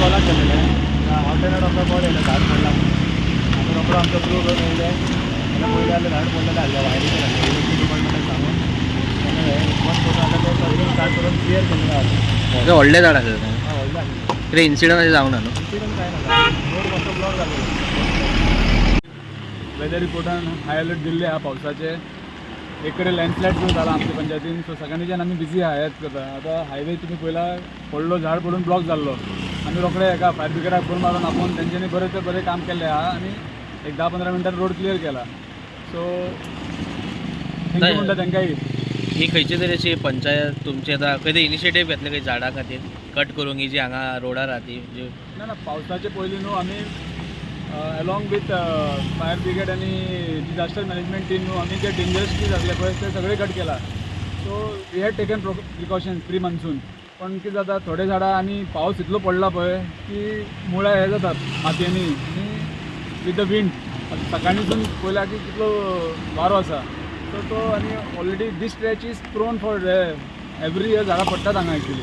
कॉलाक केलेलें. ऑल्टरनेट आमकां कॉल येयलो, झाड पडला म्हणून. आमी रोखडो आमचो क्रू घेवन येयले जाल्यार पयलीं जाल्यार झाड पडलेलें आसलें, वायरीचेर आसलें. इलेक्ट्रीक डिपार्टमेंटाक सांगून तेणें हें बंद करून आतां तें सर्वीस स्टार्ट करून क्लियर केल्लें आसा. ते व्हडलें झाड आसलें तें. हय, व्हडलें आसलें. कितें इन्सिडंट अशें जावंक ना न्हू? इन्सिडंट कांय ना, रोड मातसो ब्लॉक जालेलो. वेदर रिपोर्टान हाय अलर्ट दिल्ले आहा पावसाचे. एक कडेन लँडस्लायड सुद्दां जाला आमच्या पंचायतीन. सो सकाळीच्यान आमी बिजी आहा, हेच करता. आतां हायवे तुमी पळयला, पडलो, झाड पडून ब्लॉक जाल्लो. आमी रोखडे एका फायर ब्रिगेडाक फोन मारून आपोवन तेंच्यांनी बरें ते बरें काम केल्लें आहा आनी एक 10-15 मिनटान रोड क्लियर केला. सो thank you म्हणटा तेंकांय. ही खंयची तरी अशी पंचायत तुमची आतां खंय तरी इनिशिएटीव घेतले खंय झाडां खातीर कट करूंक, ही जी हांगा रोडार आहा ती जी? ना ना, पावसाचे पयलीं न्हू आमी अलॉंग विथ फायर ब्रिगेड आनी डिजास्टर मॅनेजमेंट टीम न्हू आमी जे डेंजरस ट्रीज आसले पळय ते सगळे कट केला. So we had taken precautions pre monsoon. पण कितें जाता, थोडे झाडां आनी पावस इतलो पडला पळय की मुळां हे जातात मातयेनी आनी विथ the wind. सकाळीसून पळयला की कितलो वारो आसा. सो तो आनी already this stretch is prone for every year झाडां पडटात हांगा एक्चुली.